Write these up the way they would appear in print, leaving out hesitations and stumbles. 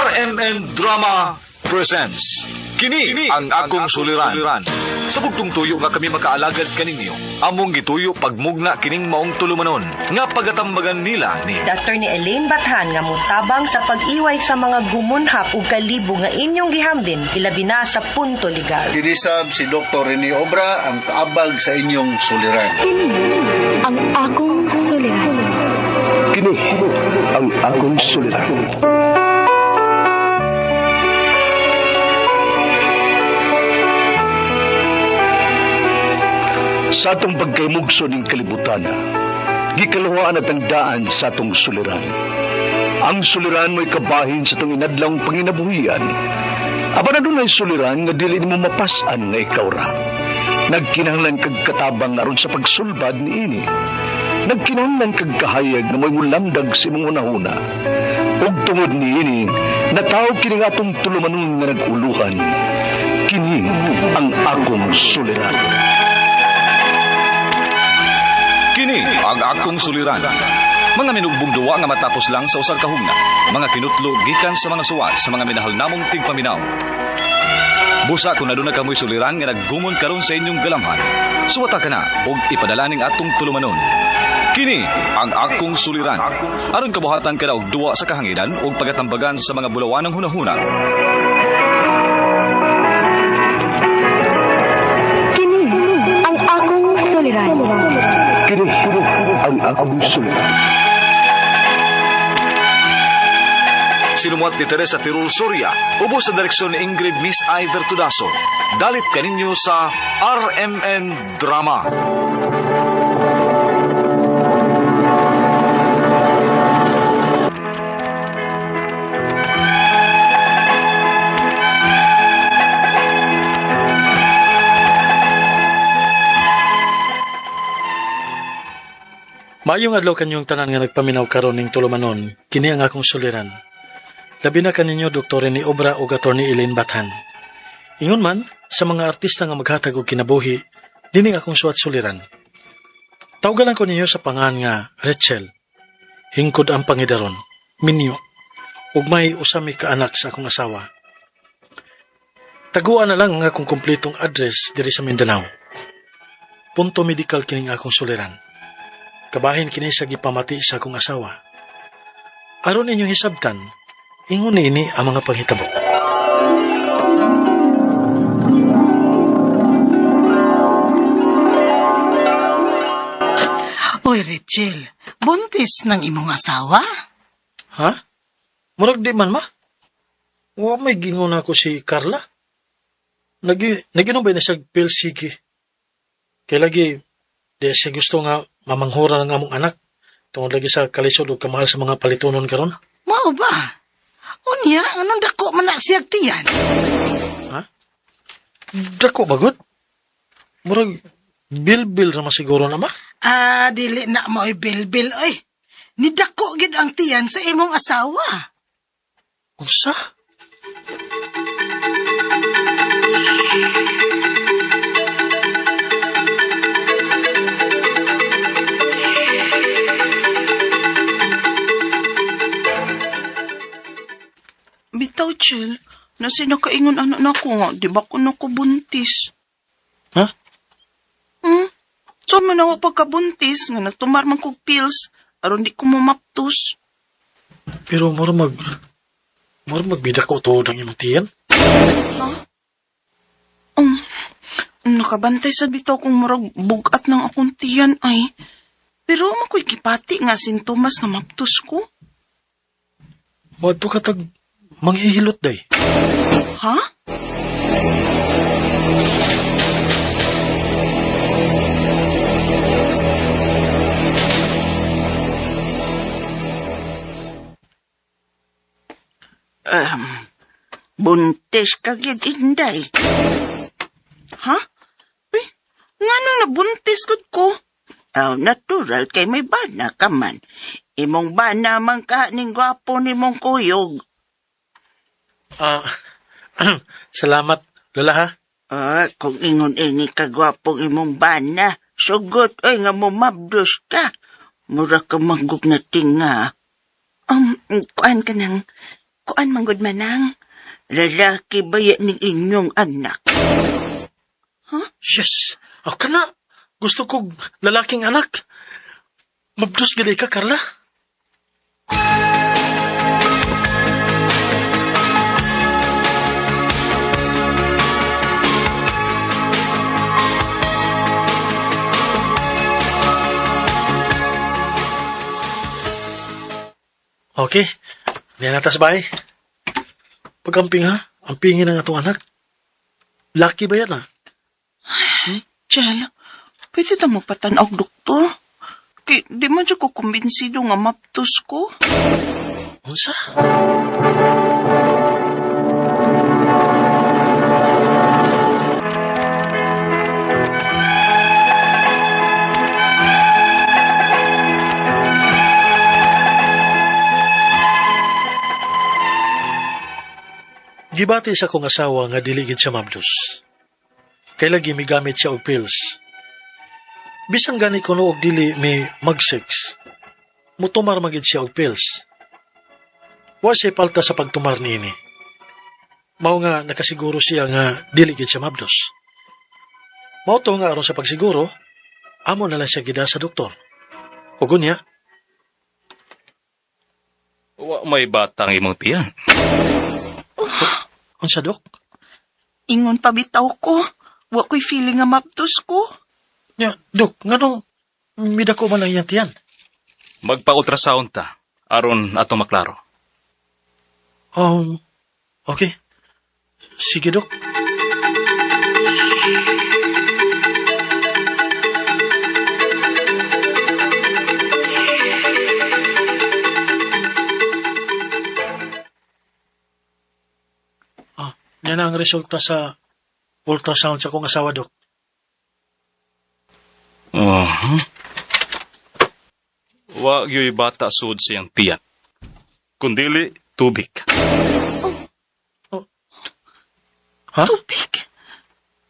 RMN Drama presents Kini ang akong suliran. Sa bugtong tuyo nga kami makaalagad kaninyo, among gituyo pagmugna kining maong tulumanon nga pagatambagan nila ni Attorney Elaine Bathan nga mutabang sa pag-iway sa mga gumunhap ug kalibo nga inyong gihambin ilabi na sa punto legal. Kinisab si Dr. Rene Obra ang kaabag sa inyong suliran. Kini ang akong suliran. Kini ang akong suliran. Sa atong pagkaymugso ning kalibutan, gikaluhaan at ang daan sa atong suliran. Ang suliran mo'y kabahin sa atong inadlawng panginabuhian. Apan adunay suliran nga dili nimo mapas-an nga ikaw ra. Nagkinahanglan kag katabang aron sa pagsulbad niini. Nagkinahanglan kag kahayag nga mo'y mulamdag sa imong hunahuna. Ug tungod niini, nataw kini nga atong tulumanon nga nag-uluhan. Kini ang akong suliran. Kini ang akong suliran. Mga minugbong duwa nga matapos lang sa usag kahugna. Mga kinutlo gikan sa mga suwat sa mga minahal namong tigpaminaw. Busa kung aduna kamoy suliran nga naggumon karon sa inyong galamhan. Suwata ka na og ipadala ning atong tulumanon. Kini ang akong suliran. Aron kabuhatan ka na og duwa sa kahanginan ug pagatambagan sa mga bulawanang hunahuna. Kini ang akong suliran. Kini ang akong suliran. Sinumuat ni Teresa Tirul Soria, ubos sa direksyon ni Ingrid Miss I. Vertudaso. Dalit kaninyo sa RMN Drama. Maayong adlaw kanyong tanan nga nagpaminaw karon ning tulumanon, kini ang akong suliran. Labi na kaninyo Dr. Rene Obra ug Attorney Elaine Bathan. Ingon man, sa mga artista nga maghatag og kinabuhi, dining akong suwat suliran. Tawgalan ko ninyo sa pangan nga Rachel. Hingkod ang pangidaron, minyo, ug may usami ka anak sa akong asawa. Taguan na lang ang akong kompletong address diri sa Mindanao. Punto medical kining akong suliran. Kabahin kini sa gipamati sa akong asawa. Aron inyong hisabtan, ingon niini ang mga panghitabo. Oy, Rachel, buntis ng imong asawa? Ha? Murag di man ma. Wa may gingon ako si Carla. Naginom ba na siya pilsiki? Kay lagi, di siya gusto nga mamanghura ng among anak. Tungod lagi sa kalisod o kamahal sa mga palitunon karon. Mao ba? Unya, anong dako man na siyag tiyan? Ha? Dako bagod? Murag bilbil ra masiguro na ma. Ah, dili na mo bilbil, oy. Nidako gid ang tiyan sa imong asawa. Unsa? Bitaw, Chel. Nasi nakaingon anak na ko nga, di ba ko nakabuntis? Ha? Hmm? So man ako pagkabuntis, nga nagtumar man kog pills, aron di ko mamaptos. Pero mura magbida ko tuod ang imong tiyan. Ha? Nakabantay sa bitaw kung murag bugat ng akong tiyan ay. Pero mako'y gipati nga sintomas nga maptos ko. Moadto ka tag manghihilot day. Ha? Buntis ka gyud, Inday. Ha? Uy, nganong nabuntis gud ko? Aw, natural kay may bana ka man. Imong bana man ka ning gwapo nimong kuyog. Salamat, Lola ha. Ah, kung ingon-ingi ka gwapong imong bana, sugot oy nga mumabdos ka. Mura ka manggug na tinga. Kuan ka nang, Kuan man gud manang. Lalaki ba yan ning inyong anak? Yes. Aw kana. Gusto kog lalaking anak. Mabdos gid ka, Carla. Okay. Diyan na tas bay. Pagamping ha. Ampingin ang atong anak. Laki ba yan ah? Chel, pwede ta magpatanaw, doktor? Kay, di man siya ko kumbinsido nga maptos ko. Unsa? Gibati sa akong asawa nga dili gid siya mabdos. Kay lagi migamit siya og pills. Bisan gani kuno og dili mi mag-sex, mutumar magid siya og pills. Wa siya palta sa pagtumar niini. Mao nga nakasiguro siya nga dili gid siya mabdos. Mao to nga aron sa pagsiguro, amo na lang siya gida sa doktor. Ug unya, Wa may batang imong tiyan. unsa dok? Ingon pa bitaw ko. Wa ko'y feeling nga maptos ko. Nya, dok, nganong midako man lang iyang tiyan? Magpa-ultrasound ta aron atong maklaro. Okay. Sige, dok. Ah, yan ang resulta sa ultrasound sa akong asawa, dok. Uh-huh. Wa gyoy bata sud siyang tiyan. Kundili tubig. Ha? Tubig.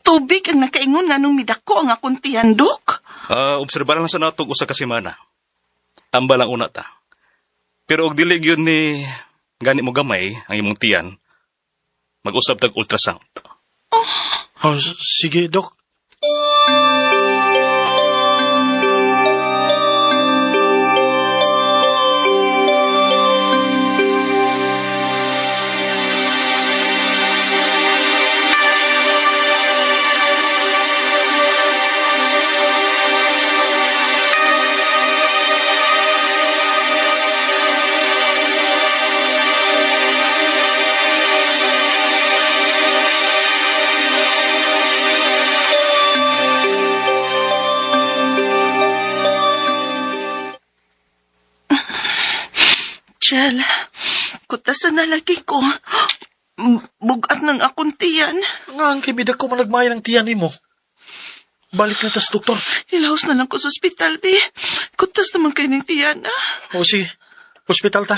Tubig ang nakaingon nga nung midako ang akong tiyan, dok. Ah, obserbahan lang sa natong usa ka semana. Amba lang una ta. Pero og dili gyud ni gani mo gamay ang imong tiyan, mag-usab tag ultrasound. Oh, sige, dok. Chel, kutasan na lagi ko. Bugat ng akong tiyan. Nga ang kibida ko managmaya ng tiyan nimo. Balik na tas, doktor. Ilaos na lang ko sa ospital, be. Kutas naman kayo ng tiyan, ah. O sige, hospital ta.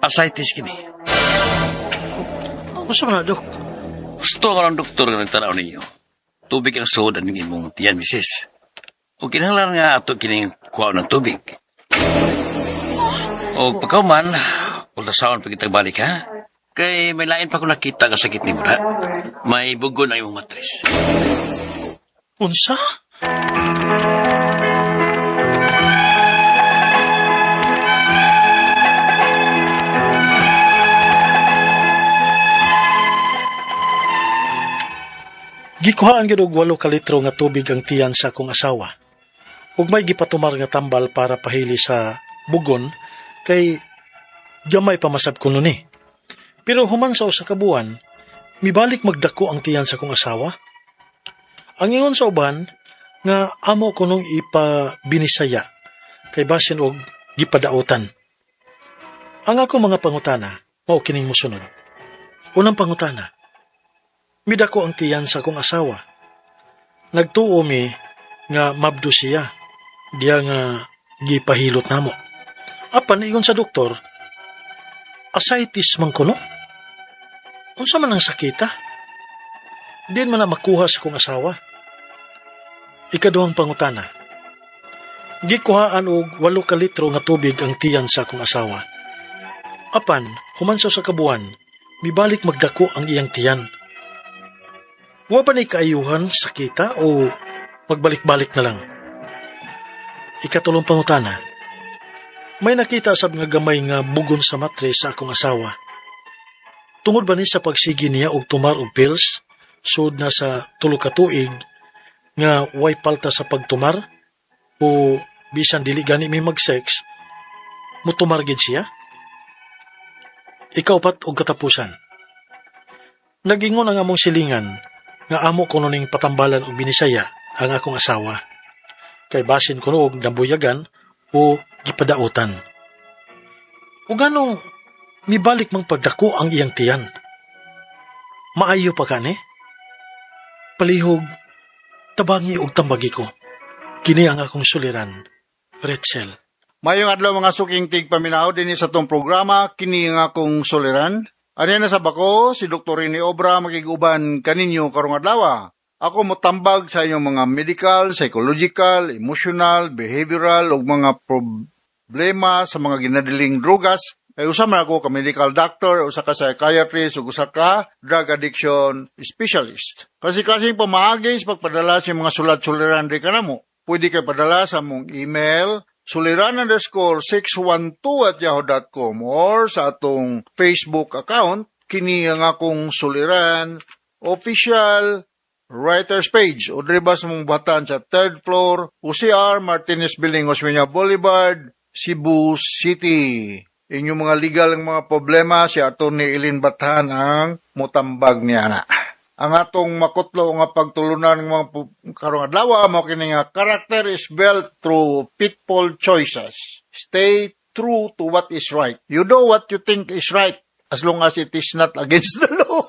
Ascites kini. Unsa man na, dok? Gusto ka ng doktor nga nagtanaw ninyo. Tubig ang suod ang imong tiyan, misis. O kinahanglan nga ato kining kuha ng tubig. O pagkauman, ultrasound pag kitang balik ha. Kay may lain pa ko nakita nga sakit nimo ra. May bugon ang imong matres. Unsa? Gikuhaan gyud og 8 ka litro nga tubig ang tiyan sa akong asawa. Ug may gipatumar nga tambal para pahili sa bugon kay gamay pa masab kuno ni. Pero human sa usa ka buwan, mibalik magdako ang tiyan sa akong asawa. Ang ingon sa uban nga amo kunong ipabinisaya kay basin og gipadautan. Ang ako mga pangutana mao kining mosunod. Unang pangutana. Midako ang tiyan sa akong asawa. Nagtuo mi nga mabdo siya diya nga gipahilot namo. Apan ingon sa doktor, ascites man kuno. Unsa man ang sakita? Diin man na makuha sa akong asawa? Ikaduhang pangutana. Gikuhaan og 8 ka litro nga tubig ang tiyan sa akong asawa. Apan, human sa 1 ka buwan, mibalik magdako ang iyang tiyan. Wa ba na'y kaayuhan sa kita o magbalik-balik na lang? Ikatulong pangutana. May nakita sab nga gamay nga bugon sa matres sa akong asawa. Tungod ba ni sa pagsigi niya og tumar og pills, sud na sa 3 ka tuig nga way palta sa pagtumar o bisan dili gani mi mag-sex, mutumar gid siya? Ikaupat og katapusan. Nagingon ang among silingan nga amo kuno ning patambalan og binisaya ang akong asawa. Kay basin kuno og nabuyagan o gipadautan. O ganong mibalik mang pagdako ang iyang tiyan. Maayo pa kani? Palihog, tabangi og tambagi ko. Kini ang akong suliran, Rachel. Mayong adlaw, mga suking tigpaminaw, dinhi sa atong programa "Kini ang Akong Suliran". Ani na sa bako si Dr. Rene Obra, makig-uban kaninyo karong adlaw. Ako motambag sa inyong mga medical, psychological, emotional, behavioral ug mga problema sa mga ginadiling drugas. Kay usa man ako ka medical doctor, usa ka psychiatrist, ug usa ka drug addiction specialist. Kasi kasing pamaagi sa pagpadala sa mga sulat-suliran di kanamo. Pwede kay padala sa among email suliran_612@yahoo.com or sa atong Facebook account, "Kini ang Akong Suliran Official Writers Page, o diri ba sa mong buhatan sa third floor, UCR Martinez Building, Osmeña Boulevard, Cebu City. Inyong mga legal ang mga problema, si Atty. Ilin Bathan ang mutambag niya na. Ang atong makutlo nga pagtulunan ng mga karong adlaw mao kini nga "Character is built through pitfall choices. Stay true to what is right." You do what you think is right as long as it is not against the law.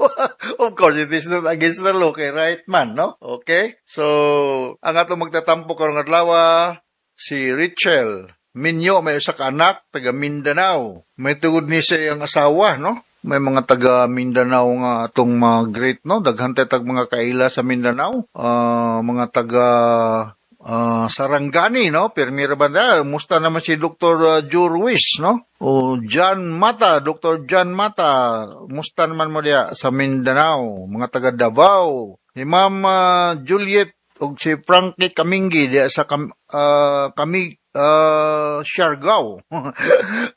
Of course, it is not against the law, kay right man, no? Okay? So, ang atong magtatampo karong adlaw si Rachel Minyo, may usa ka anak, taga Mindanao. May tugod ni siya iyang asawa, no? May mga taga Mindanao nga atong mga great, no? Daghan tay tag mga kaila sa Mindanao. Mga taga Sarangani, no? Pirmira banda. Musta naman si Dr. Joe Ruiz, no? O John Mata, Dr. John Mata. Musta naman mo diya sa Mindanao? Mga taga Davao. Si Ma'am Juliet ug si Frankie Kaminggi diya sa kami Siargao.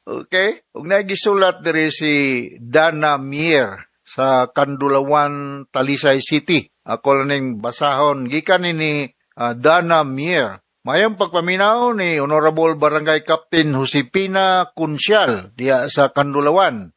Okay? Ug nagisulat diri si Dana Mier sa Kandulawan, Talisay City. Ako lang ning basahon gikan ni Dana Mier. Mayong pagpaminaw ni Honorable Barangay Captain Josepina Kunsyal diya sa Kandulawan.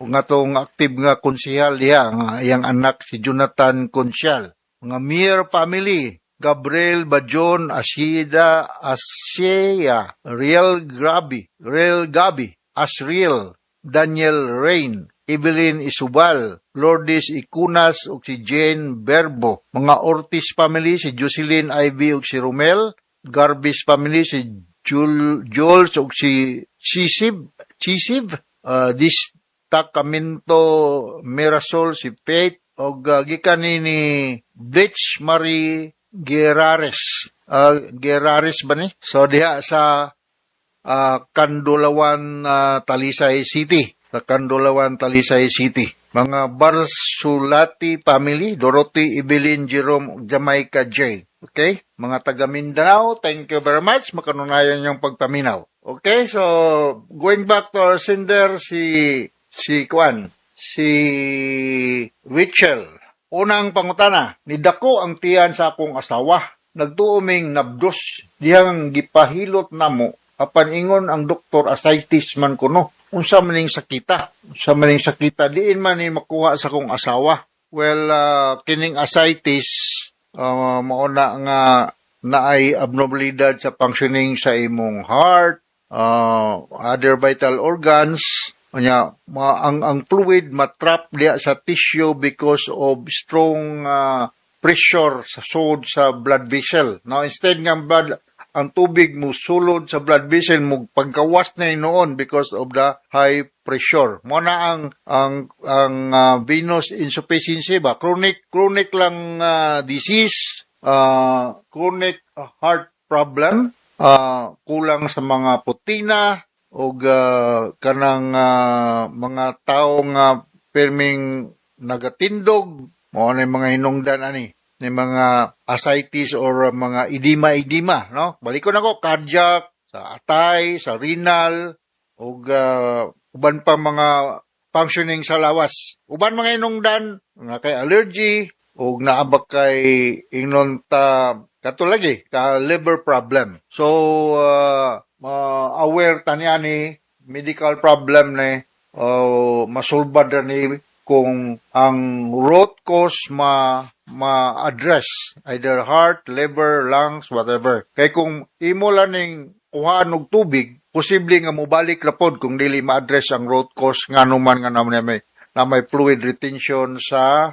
Ug atong active nga konsehal diha nga iyang anak si Jonathan Kunsyal. Mga Mier family, Gabriel Bajon, Asida, Asia, Real Grabi, Real Gabi, Asriel, Daniel Rain, Evelyn Isubal, Lourdes Icunas ug si Jane Berbo. Mga Ortiz family, si Jocelyn Ivy ug si Romel, Garbis family, si Jules ug si Chisib, Chisib, Distacamento Mirasol, si Faith, ug gikan ni Bleach Marie Gerares. Gerares ba ni? So diha sa Kandulawan, Talisay City. Sa Kandulawan, Talisay City. Mga Barsulati family, Dorothy, Evelyn, Jerome, Jamaica J. Okay? Mga taga Mindanao, thank you very much. Makanunayan yung pagpaminaw. Okay, so going back to our sender, si Kwan, si Rachel. Unang pangutana, nidako ang tiyan sa akong asawa. Nagtuo ming nabdos, dihang gipahilot namo apan ingon ang doktor ascites man kuno. Unsa man ning sakita? Unsa man ning sakita? Diin man ni makuha sa akong asawa? Well, kining ascites mao na nga naay abnormalidad sa functioning sa imong heart, other vital organs. Unya, ang fluid matrap diya sa tissue because of strong pressure sa sod sa blood vessel. Now, instead nga blood Ang tubig mo sulod sa blood vessel mo pagkawas na noon because of the high pressure. Mo na ang venous insufficiency ba, chronic chronic lang disease, chronic heart problem, kulang sa mga protina og kanang mga tao nga pirming nagatindog, mao na yung mga hinungdan ani ni mga ascites or mga edema-edema, no? Balikon ako, cardiac, sa atay, sa renal, ug uban pa mga functioning sa lawas. Uban mga hinungdan nga kay allergy ug naabak kay ingnon ta kato lagi ka liver problem. So ma-aware ta niya ni medical problem ni masulbad ra ni kung ang root cause ma ma-address, either heart, liver, lungs, whatever. Kay kung imo lang ning kuhaan og tubig, posible nga mobalik ra pod kung dili ma-address ang root cause ngano man nga naman may fluid retention sa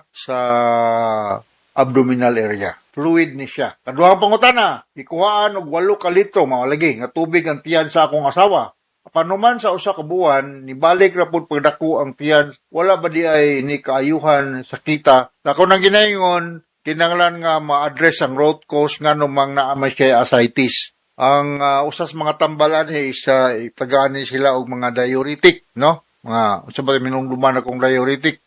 abdominal area. Fluid ni siya. Kaduhang pangutana, ikuhaan og 8 ka litro mao lagi nga tubig ang tiyan sa akong asawa. Panuman sa usa ka buwan, nibalik ra pud pagdako ang tiyan, wala ba di ay ni kaayuhan sa kita? Ako nang ginaingon, kinahanglan nga ma-address ang root cause ngano mang naa man siya ascites. Ang usas mga tambalan is itagaan ni sila og mga diuretic, no? Mga unsa ba minumduman akong diuretic,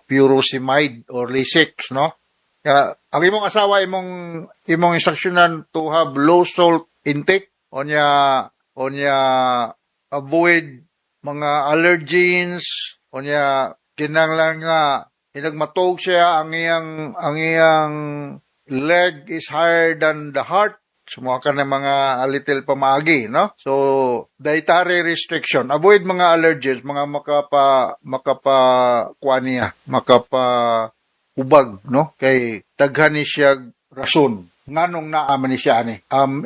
furosemide or Lasix, no? Kaya, ang imong asawa, imong instructionan to have low salt intake onya avoid mga allergens, onya kinahanglan nga hinagmatog siya, ang iyang leg is higher than the heart. Sumuha ka ng mga a little pamaagi, no? So, dietary restriction. Avoid mga allergens, mga makapa, kuan niya, makapa hubag, no? Kay daghan ni siya rason nganong naa man ni siya ani.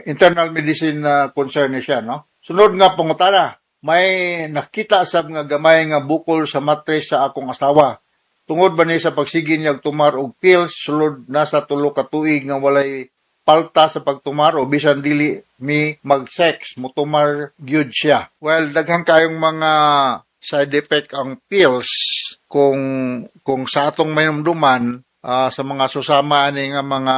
Internal medicine na concern ni siya, no? Sunod nga pangutana, may nakita sab nga gamay nga bukol sa matres sa akong asawa. Tungod ba ni sa pagsige niya og tumar og pills, sulod na sa 3 ka tuig nga walay palta sa pagtumar o bisan dili mi mag-sex, mutumar gyud siya? Well, daghan kayong mga side effect ang pills kung sa atong mayumduman, sa mga susama ani nga mga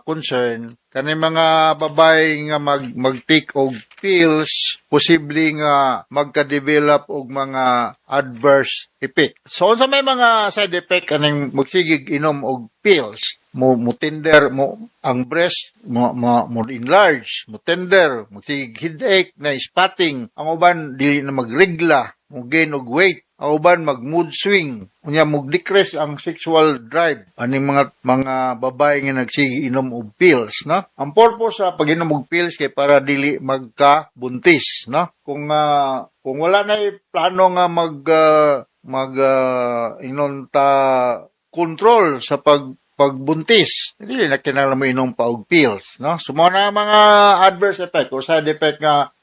concern, kani mga babay nga mag-take og pills, posible nga magka-develop og mga adverse effect. So unsa may mga side effect kaning magsigig inom og pills? Mo tender mo ang breast, mo enlarge, mo tender, magsigig headache na spotting, ang uban dili na magregla, mo gain og weight, ang uban mag mood swing, unya mo decrease ang sexual drive aning mga babae nga nagsige inom og pills, no? Ang purpose sa pag-inom og pills kay para dili magka buntis, no? Kung wala na plano nga mag mag inon ta control sa pagbuntis, hindi na kinahanglan mo inom pa og pills, no? So mao na mga adverse effect or side effect nga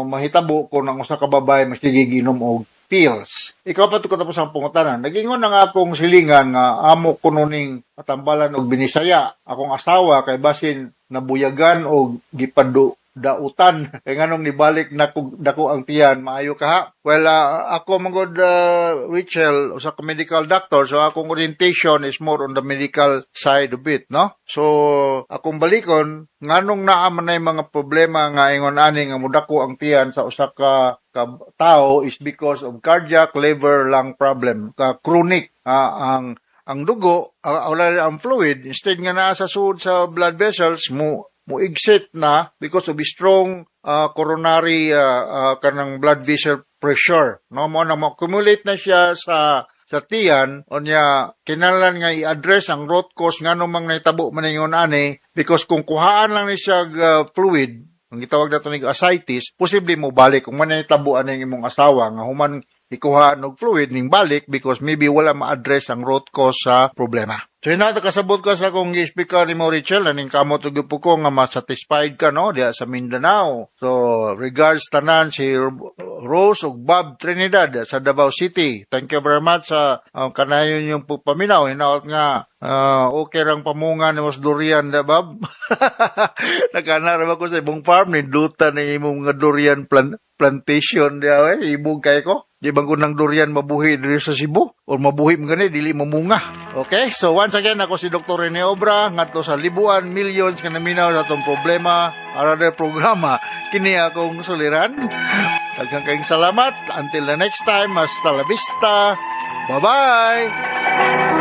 mahitabo kung ang usa ka babae magsige inom og pills. Ikaw pa katapos ang pangutana. Nagingon na nga akong silingan nga amo kuno ning matambalan og binisaya akong asawa kay basin nabuyagan og gipadu dautan, kay nganong nibalik na dako ang tiyan, maayo ka ha? Well, ako magod, Rachel, usa ka medical doctor, so akong orientation is more on the medical side of it, no? So akong balikon, nganong naa man nay mga problema nga ingon ani nga mudako ang tiyan sa usa ka tao is because of cardiac, liver, lung problem ka chronic. Ang dugo, wala ang fluid, instead nga naa sa sud sa blood vessels, mo exit na because of strong coronary kanang blood vessel pressure, no? Mo na mo accumulate na siya sa tiyan. Unya kinahanglan nga i-address ang root cause ngano mang nahitabo man ingon ani, because kung kuhaan lang ni siya fluid, ang gitawag nato ni ascites, posible mo balik kung man nahitabo ani imong asawa nga human ikuhaan og fluid ning balik because maybe wala ma-address ang root cause sa problema. So hinata kasabot ka sa akong gi-speaker ni mo, Rachel, aning kamot og po ko nga ma-satisfied ka, no, diya sa Mindanao. So regards tanan si Rose ug Bob Trinidad sa Davao City. Thank you very much sa kanayon yung pagpaminaw. Hinaot nga okay rang pamunga ni mas durian da, Bob. Nagana ra ko sa imong farm ni duta ni imong mga durian plantation diya eh. Ibog kay ko. Di bang kung ng durian mabuhi diri sa Cebu or mabuhi man gani dili mamunga. Okay? So once again, ako si Dr. Rene Obra ngadto sa libuan millions nga naminaw sa atong problema, another programa, kini akong suliran. Daghang kayong salamat. Until the next time, hasta la vista. Bye-bye.